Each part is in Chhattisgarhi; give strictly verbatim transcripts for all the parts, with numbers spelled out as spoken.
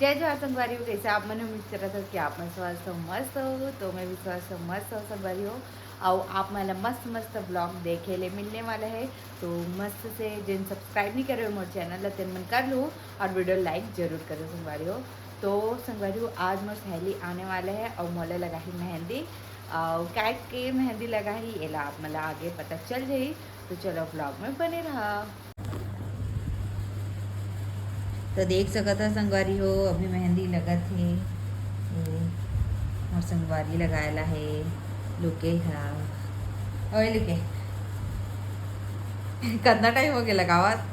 जय जोहार संगवारी हो, कैसे आप मन? उम्मीद करत हो कि आप मन स्वस्थ हो, मस्त हो। तो मैं भी स्वस्थ हो, मस्त हो संगवारी हो। अउ आप मन ला मस्त मस्त ब्लॉग देखे ले मिलने वाला है। तो मस्त से जिन सब्सक्राइब नहीं करे हो मोर चैनल ला, तेन मन कर लो और वीडियो लाइक जरूर करो संगवारी हो। तो संगवारी हो, आज मोर सहेली आने वाला है और मोला लगाही मेहंदी। अउ काय के मेहंदी लगाही, एला आप मन ला आगे पता चल जाही। तो चलो ब्लॉग में बने रहा। तो देख सकत हो संगवारी हो, अभी मेहंदी लगत हे। ये मोर संगवारी लगाए ला हे, लुके हा। ओए लुके, कितना टाइम हो गया लगावत?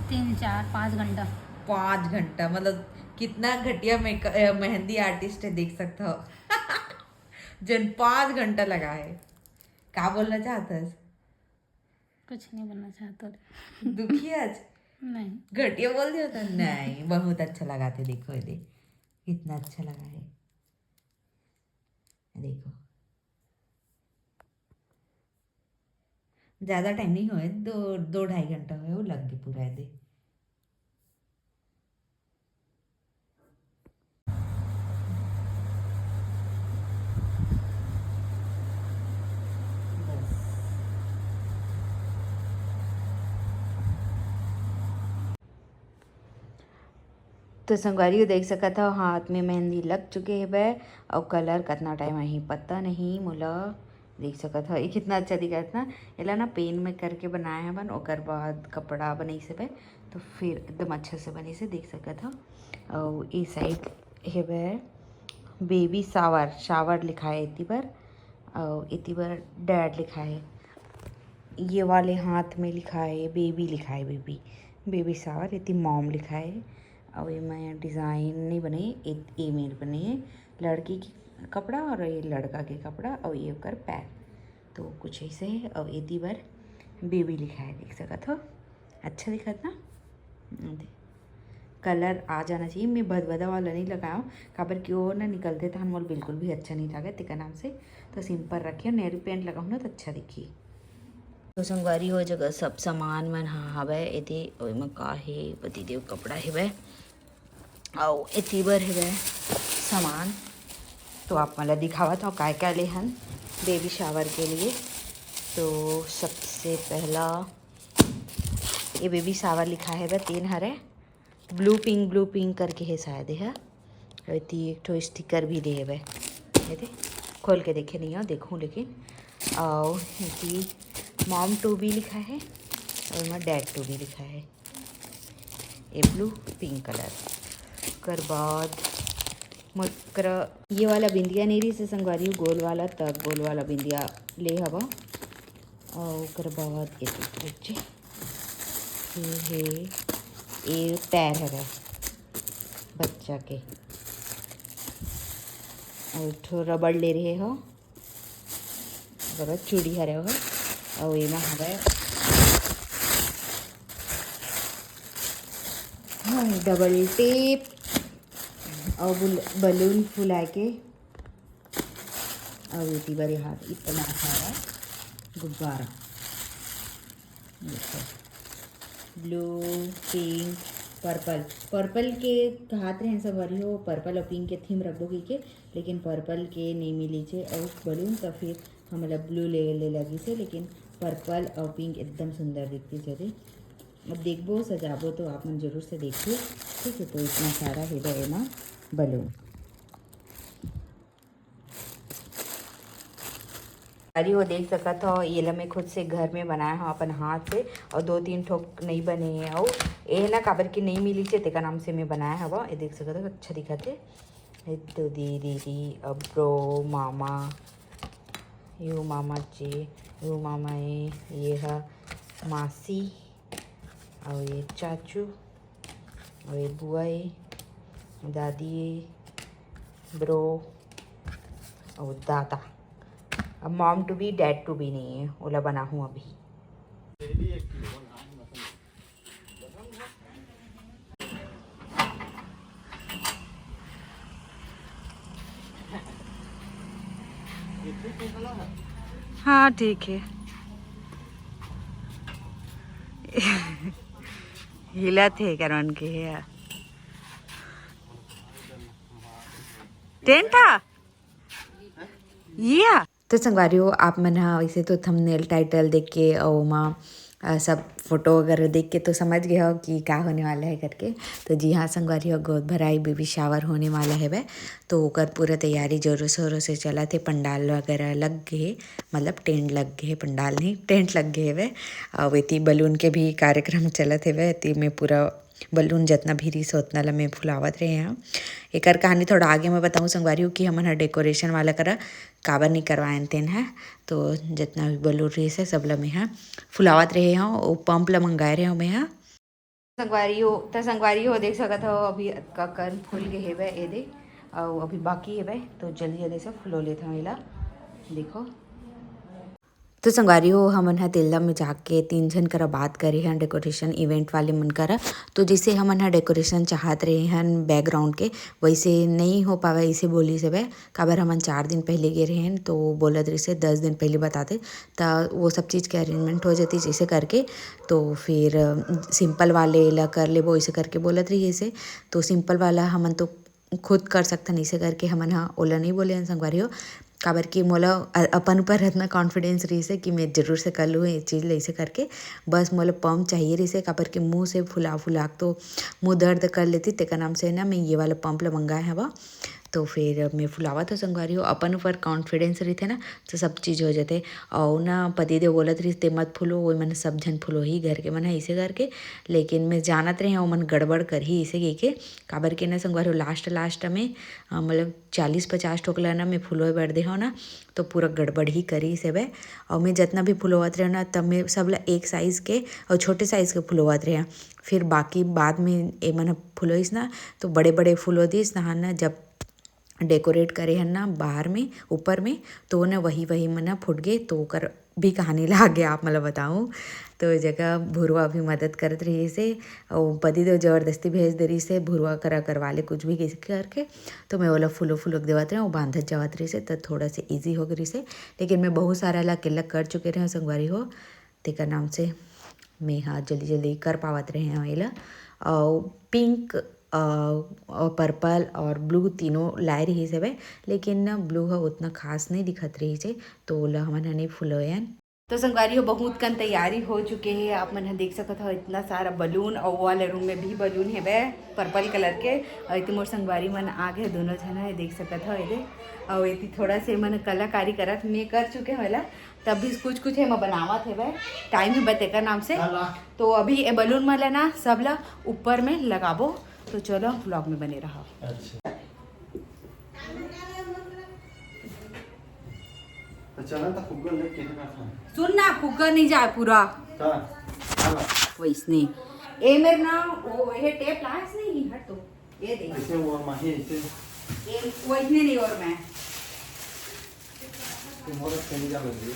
तीन, चार, पाँच घंटा। पाँच घंटा, मतलब कितना घटिया मेक-, अ, मेहंदी आर्टिस्ट है, देख सकत हो। जन पाँच घंटा लगाए। का बोलना चाहत हस? कुछ नहीं बोलना चाहत हस। दुखी आज? नहीं। घटिया बोल दिया था? नहीं, बहुत अच्छा लगा थे। देखो ये दे, कितना अच्छा लगा है। देखो, ज्यादा टाइम नहीं होए, दो, दो ढाई घंटा होए, वो लग गए पूरा ये दे। तो संगवारी हो, देख सकत हव, हाथ में मेहंदी लग चुके हेबे, अउ कलर कतना टाइम आही, पता नहीं मोला। देख सकत हव, ये कितना अच्छा दिखत ना। एला ना पेन में करके बनाए हवन, ओकर बाद कपड़ा बनइस हेबे, तो फिर एकदम अच्छा से बनिस हे, देख सकत हव। अउ ए साइड हेबे बेबी शावर, शावर लिखा है एती बर, अउ एती बर डैड लिखा है। ये वाले हाथ में लिखा है बेबी, लिखा है बेबी, बेबी शावर। एती मॉम लिखा है। अउ एमा डिजाइन नहीं बने, ए, ए मेर बने हे लड़की के कपड़ा और ये लड़का के कपड़ा और ये ओकर पैर। तो कुछ ऐसे है। और एती बर बेबी लिखा है, देख सकत हो, अच्छा दिखत ना। दे, कलर आ जाना चाहिए। मैं भदभदा वाला नहीं लगाया हूँ, काबर कि वो ना निकलते तहन मोला बिल्कुल भी अच्छा नहीं लगे, तेकर नाम से तो सिंपल रखे। नेल पेंट लगाहूँ ना तो अच्छा दिखी। तो संगवारी हो, जगह सब सामान मन ह हवय। एदे ओमा का हे, पतिदेव कपड़ा हेवय, अउ एती बर हेवय सामान। तो आप मन ला दिखावत हव काय काय ले हन बेबी शावर के लिए। तो सबसे पहला ये बेबी शावर लिखा हेवय, तीन हरे, ब्लू पिंक, ब्लू पिंक करके हे शायद ये ह। एती एक ठो स्टिकर भी दे हेवय, एदे खोल के देखे नहीं हो, देखूँ लेकिन। अउ एती मॉम टू बी लिखा है और एमा डैड टू बी लिखा है। ये ब्लू पिंक कलर। ओकर बाद मोर करा ये वाला बिंदिया नहीं रहिस हे संगवारी, गोल वाला, त गोल वाला बिंदिया ले हवा। अउ ओकर बाद ये देख लीजिए, ये हे, ये पैर हरे बच्चा के, अउ एक ठो रबड़ ले रहे हो, ओकर बाद चूड़ी हरे हो, अउ एमा हरे, हाँ, डबल टेप, अउ बुल-, बलून फुला के, अउ एती बर यहाँ इतना सारा गुब्बारा। देखो, ब्लू, पिंक, पर्पल। पर्पल के कहत रहे संगवारी हो, पर्पल अउ पिंक के थीम रखबो कहिके, लेकिन पर्पल के नहीं मिलिस हे अउ बलून, त फिर हमला ब्लू ले, ले लगिस हे, लेकिन पर्पल अउ पिंक एकदम सुंदर दिखतिस हे। अब देखबो, सजाबो तो आप मन जरूर से देखिए, ठीक है। तो इतना सारा हेवय एमा बलून। अरे वो देख सकत हो, ये ला मैं खुद से घर में बनाया हूँ अपन हाथ से, और दो तीन ठोक नहीं बने हैं, और ये ना काबर की नहीं मिलिस हे, तेकर नाम से मैं बनाया हवा। ये देख सकत हो, अच्छा दिखत है। ये तो दीदी, दीदी, अब ब्रो, मामा, यू मामा जी, यू मामा ए, ये हा मासी, और ये चाचू, अउ ये बुआ ए, दादी ए, ब्रो, अउ दादा। अब mom to be, dad to be नहीं है, ओला बनाहूँ अभी। हाँ, ठीक है। हिलत हे करवन के हे। टेंट हा? ये हा? तो संगवारी हो, आप मन ह वैसे तो थंबनेल टाइटल देख के अउ ओमा, अ, सब फोटो वगैरह देख के तो समझ गए हो कि का होने वाला है करके। तो जी हाँ संगवारी हो, गोद भराई बेबी शावर होने वाला है वह, तो ओकर पूरा तैयारी जोरों शोरों से चलत हे। पंडाल वगैरह लग गए हे, मतलब टेंट लग गए हे, पंडाल नहीं, टेंट लग गए हे वह। अउ एती बलून के भी कार्यक्रम चलत हे वह, एती में पूरा बलून जतना भी रिस ओतना ला मैं फुलावत रहे हंव। एकर कहानी थोड़ा आगे मैं बताऊं संगवारी हो कि हमन ह डेकोरेशन वाला करा काबर नहीं करवाएन तेन ह। तो जतना भी बलून रिस हे सब ला मैं ह फुलावत रहे हंव, ओ पंप ला मंगाए रहे हंव मैं ह। संगवारी हो, त संगवारी हो देख सकत हो अभी अतका कन फूल गे हेवय एदे, अउ अभी बाकी हेवय, तो जल्दी जल्दी से फुलो लेत हंव एला। देखो। तो संगवारी हो, हमन ह तेलदा में जाके तीन झन करा बात करे हन डेकोरेशन इवेंट वाले मन करा। तो जैसे हमन ह डेकोरेशन चाहत रहे हन बैकग्राउंड के, वैसे नहीं हो पावे, इसे बोलिस हवय। काबर हमन चार दिन पहले गे रहेन, तो वो बोलत रहिसे दस दिन पहले बताते, त वो सब चीज़ के अरेंजमेंट हो जाती जैसे करके। तो फिर सिंपल वाले ला कर लेबो, इसे करके बोलत रहिसे। तो सिंपल वाला हमन तो खुद कर सकथन, इसे करके हमन ह ओला नहीं बोले हन संगवारी हो। काबर कि मोला अ-, अपन ऊपर इतना कॉन्फिडेंस रहिसे कि मैं जरूर से कर लूँ ये चीज़ ला, इसे करके। बस मोला पंप चाहिए रहिसे, काबर कि मुँह से फुला फुला के तो मुँह दर्द कर लेती, तेकर नाम से ना मैं ये वाला पंप ला मंगाए हवा। तो फिर मैं फुलावत हो संगवारी हो, अपन ऊपर कॉन्फिडेंस रहिथे ना, तो सब चीज़ हो जाथे। अउ ना पतिदेव बोलत रहिस, "ते मत फुलो, वो मन सब झन फुलो ही घर के मन ह," इसे करके। लेकिन मैं जानत रहे, ओमन गड़बड़ करही इसे कहिके, काबर के ना संगवारी हो, लास्ट लास्ट में, अ, मतलब चालीस पचास ठोकला ना मैं फुलोए बर दे हो ना, तो पूरा गड़बड़ ही करिस हेवय। अउ मैं जतना भी फुलोवत रहे ना, तब मैं सब ला एक साइज के अउ छोटे साइज के फुलोवत रहे। फिर बाकी बाद में एमन ह फुलोइस ना, तो बड़े बड़े फुलो दिस ना, ना जब डेकोरेट करे हन ना बाहर में, ऊपर में, तो ना वही, वही मन ह फूट गे, तो ओकर भी कहानी ला आगे आप मन ल बताऊँ। तो ए जगह भुरवा भी मदद करत रहिस हे, अउ पतिदेव जबरदस्ती भेज दे रहिस हे, "भुरवा करा करवा ले कुछ भी," कइसे करके। तो मैं ओला फुलो फुलो के देवत रहें, वो बांधत जावत रहिस हे, त थोड़ा से ईजी हो गे रहिस हे। लेकिन मैं बहुत सारा ला अकेला कर चुके रहें संगवारी हो, तेकर नाम से मैं हा जल्दी जल्दी कर पावत रहे हंव एला। अउ पिंक, अ, अउ पर्पल और ब्लू तीनों लाए रहिस हवय, लेकिन ना ब्लू ह उतना खास नहीं दिखत रहिस हे, तो ओला हमन ह नहीं फुलोयन। तो संगवारी हो, बहुत कन तैयारी हो चुके हे। आप मन ह देख सकत हो, इतना सारा बलून, अउ वो वाले रूम में भी बलून हेवय पर्पल कलर के। अउ एती मोर संगवारी मन आ गे, दोनों झन ह, देख सकत हो एदे। अउ एती थोड़ा से मन कलाकारी करत, मैं कर चुके हंव एला, तब भी कुछ कुछ एमा बनावत हेवय, टाइम हेवय तेकर नाम से। तो अभी ए बलून मन ला ना सब ला ऊपर में लगाबो। तो चलो, व्लॉग में बने रहो। अच्छा। तो चला तो फुग्गा लेके ना खा। सुन ना, फुग्गा नहीं जाए पूरा। का? का बा? वैसने। ए मेरे ना, वो ये टेप लायस नहीं, हट तो। ये दे। ऐसे वो माही ऐसे। ये वो इतने नहीं और मैं। तुम्हारा सही जा लगी।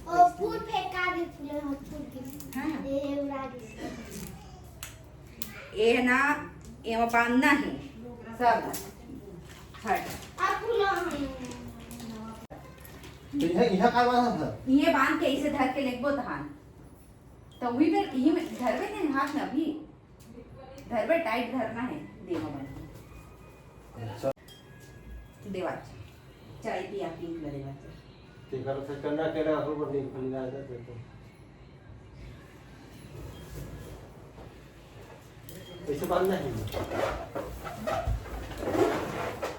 ओ, फूल फेंका भी फूल, हाँ, फूल की। हाँ। ये उड़ा दी। ये है ना, ये में बांधना है। सब। हट। अब फूल हम। तो यह, यह का बांधा था? ये बांध के इसे धर के लेगबो तहान। तो वही में, ये में धरबे नहीं हाथ में अभी। धरबे, टाइट धरना है, देवा बन। अच्छा। देवा, चाय पिया, पिंक ला देवा। तेकर से कंडा के रहा, ऊपर नहीं फैला जाता तो। ऐसे बांधना है।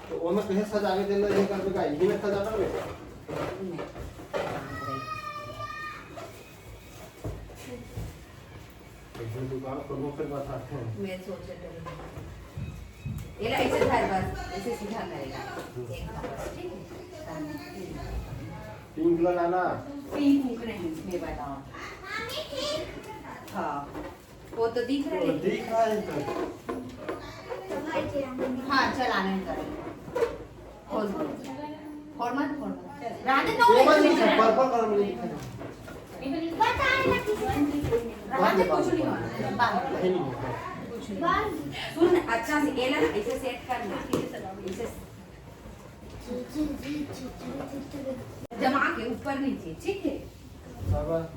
तो ओमे कहे सजावे देना, ये कर देगा, ये में सजाना है। एक दिन दुकान खोलबो, फिर बताते हैं। मैं सोचे तो एला ऐसे धर बस, ऐसे सीधा करेगा। एक बार बस, ठीक है? पिंक लगाना। पिंक उंक नहीं, मैं बताऊँ। हाँ, वो तो दिख रहा वो है। दिख रहा है इधर। हाँ, चल आने दो। फोड़ दो। फोड़ मत, फोड़ मत। रहने दो, वो मत एक नीचे, मिनट। पर्पल कलर में दिखा दो। रहने दो, कुछ नहीं होना। बांध। नहीं, नहीं होगा। कुछ नहीं। सुन, अच्छा से एला ना, इसे सेट करना। इसे जमा के ऊपर नीचे, ठीक है? बाबा।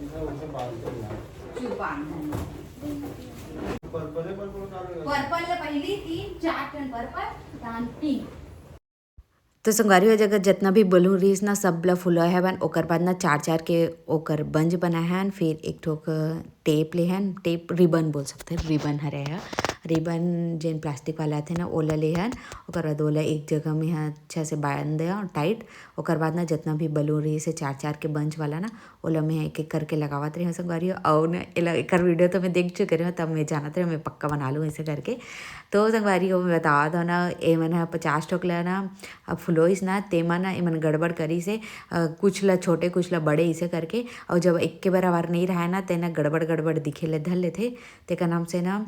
इधर उसे बांध दो। पर्पल है, पर्पल का अलग है। पर्पल ले पहली तीन चार टन पर्पल, दान पिंक। तो संगवारी हो, जगह जितना भी बलून रहिस ना, सब ला फुला हेवन। ओकर बाद ना चार चार के ओकर बंज बनाए हन, फिर एक ठोक टेप ले हन, टेप रिबन बोल सकते हैं, रिबन हरे ह, रिबन जेन प्लास्टिक वाला आथे ना, ओला ले हन। ओकर बाद ओला एक जगह में ह अच्छा से बांध दे टाइट। ओकर बाद ना जितना भी बलून रहिस हे चार चार के बंच वाला ना, ओला मैं एक एक करके लगावत रहे संगवारी हो। और ना एला, एकर वीडियो तो मैं देख चुके रहे, तब मैं जानत रहे मैं पक्का बना लूँ ऐसे करके। तो संगवारी हो, मैं बतावत हूँ ना, एमन ह पचास ठोक ला ना अब फुलोइस ना, तेमा ना एमन गड़बड़ करिस हे, अ, कुछ ला छोटे कुछ ला बड़े ऐसे करके। और जब एक के बराबर नहीं रहा ना, तेना गड़बड़ गड़बड़ दिखे ले धर लेथे, तेकर नाम से ना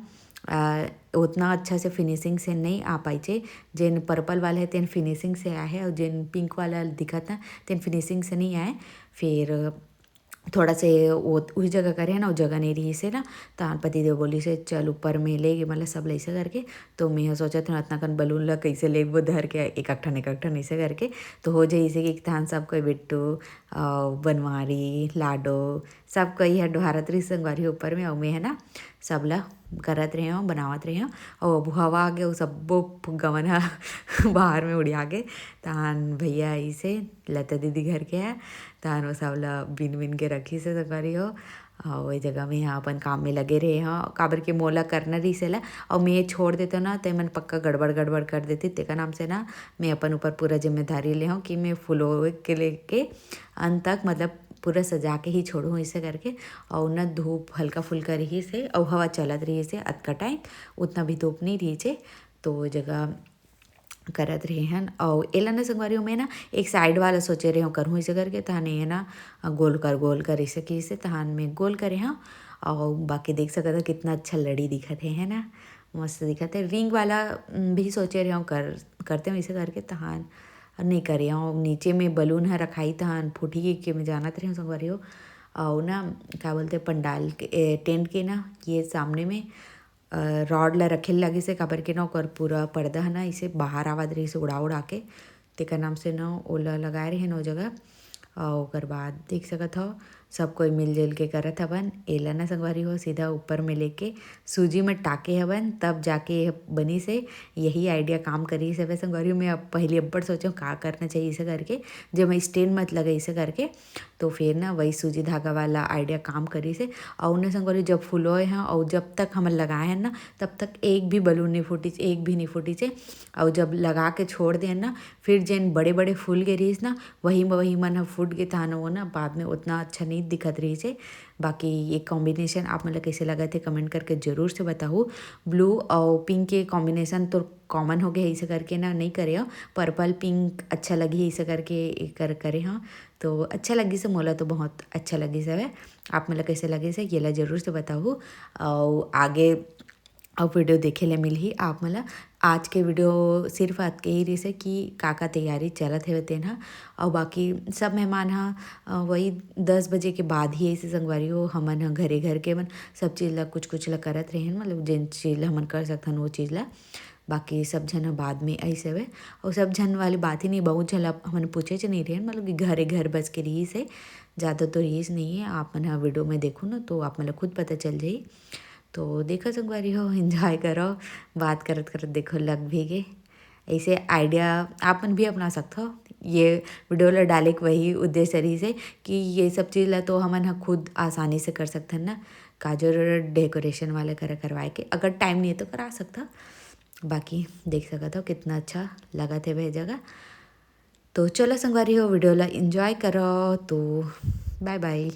अ, उतना अच्छा से फिनिशिंग से नहीं आ पाइचे। जेन पर्पल वाला है तेन फिनिशिंग से आए है, और जेन पिंक वाला दिखत ना, तेन फिनिशिंग से नहीं आए। फिर थोड़ा से वो उही जगह करे है ना, वो जगह नहीं रही से ना, तहान पति देव बोली से चल ऊपर में ले गे, मतलब सब ऐसे करके। तो मैं सोचत हूँ अतना कन बलून ला कैसे लेगबो धर के एक एक ठन एक एक ठन ऐसे करके। तो हो जाए इसे कि एक तहान सब कोई बिट्टू, अ, बनवारी, लाडो, सब कोई है डोहारत रही संगवारी ऊपर में, और मैं है ना सब ला करत रहे हो, बनावत रहे हो। और अब हवा आ गया, वो सब्बो गवन ह बाहर में उड़िया गे। तहान भैया इसे लता दीदी घर के है, तहान वो सब ला बिन बिन के रखी से संगवारी हो। और वो जगह में यहाँ अपन काम में लगे रहे हो, काबर के मोला करना रही से ला, और मैं छोड़ देते ना तो मन पक्का गड़बड़ गड़बड़ कर देती। तेकर नाम से ना मैं अपन ऊपर पूरा जिम्मेदारी ले हूँ कि मैं फुलोए के लेके अंत तक, मतलब पूरा सजा के ही छोड़हूँ इसे करके। और ना धूप हल्का फुल्का रही से, और हवा चलत रही से अतका टाइम, उतना भी धूप नहीं रही से। तो वो जगह करत रहे हन। और एला ना संगवारी हो, मैं ना एक साइड वाला सोचे रहे हूँ करहूँ इसे करके, तहन ये ना गोल कर गोल कर इसे की से तहन मैं गोल करे हूँ। और बाकी देख सकत हो कितना अच्छा लड़ी दिखत है, है ना, मस्त दिखत है। रिंग वाला, उम, भी सोचे रहे हूँ कर, करते हूँ इसे करके तहन नहीं करे हूँ। नीचे में बलून ह रखाई तहन फूटी के, के मैं जानत रहे हूँ संगवारी हो। और ना का बोलते पंडाल के, ए, टेंट के ना ये सामने में अ, रॉड ला रखे लगिस हे, काबर के ना ओकर पूरा पर्दा ह ना इसे बाहर आवत रहिस उड़ा उड़ा के, तेकर नाम से ना ओला लगाए रहे न ओ जगह। और ओकर बाद देख सकत हव सब कोई मिलजुल के करत हवन। एला ना संगवारी हो सीधा ऊपर में लेके सूजी में टाके हवन, तब जाके ये बनिस हे। यही आइडिया काम करिस हवे संगवारी हो। मैं अब पहली अब्बड़ सोचें का करना चाहिए इसे करके, जेमा स्टेन मत लगे इसे करके। तो फिर ना वही सूजी धागा वाला आइडिया काम करिस हे। और उन्हें संगवारी जब फुलोए हैं और जब तक हमन लगाए हैं ना, तब तक एक भी बलून नहीं फूटिस, एक भी नहीं फूटिस हे। और जब लगा के छोड़ देन ना, फिर जेन बड़े बड़े फूल गे रहिस ना, वही म-, वही मन ह फूट गे, तहान वो ना बाद में उतना अच्छा नहीं दिखत रहिस हे। बाकी ये कॉम्बिनेशन आप मन ला कैसे लगत हे, कमेंट करके जरूर से बताहू। ब्लू और पिंक के कॉम्बिनेशन तो कॉमन हो गया है, इसे करके ना नहीं करे हो, पर्पल पिंक अच्छा लगी है, इसे करके कर करे हो। तो अच्छा लगिस हे, मोला तो बहुत अच्छा लगिस हवे। आप मन ला कैसे लगिस हे, ये ला जरूर से बताहू। और आगे अब वीडियो देखे ले मिलही आप मन ला। आज के वीडियो सिर्फ अतके ही रहिस हे कि का का तैयारी चलत हे तेन ह। और बाकी सब मेहमान ह, अ, वही दस बजे के बाद ही ऐसे संगवारी हो, हमन ह घरे घर के मन सब चीज़ ला कुछ कुछ ला करत रहेन, मतलब जेन चीज़ ला हमन कर सकथन वो चीज़ ला। बाकी सब झन ह बाद में आइस हवे। और सब झन वाली बात ही नहीं, बहुत झन ला हमन पूछे च नहीं रहेन, मतलब कि घरे घर बस के रहिस हे, ज़्यादा तो रहिस नहीं है। आप मन ह वीडियो में देखो ना तो आप मन ला खुद पता चल जाही। तो देखो संगवारी हो, एंजॉय करो, बात करत करत देखो लग भी गे। ऐसे आइडिया आप मन भी अपना सकत हो। ये वीडियो ला डाले के वही उद्देश्य रहिस हे कि ये सब चीज़ ला तो हमन ह खुद आसानी से कर सकथन ना, का जरूरत डेकोरेशन वाले करा करवाए के, अगर टाइम नहीं है तो करा सकत हो। बाकी देख सकत हो कितना अच्छा लगत हे वह जगह। तो चलो संगवारी हो, वीडियो ला एंजॉय करो, तो बाय बाय।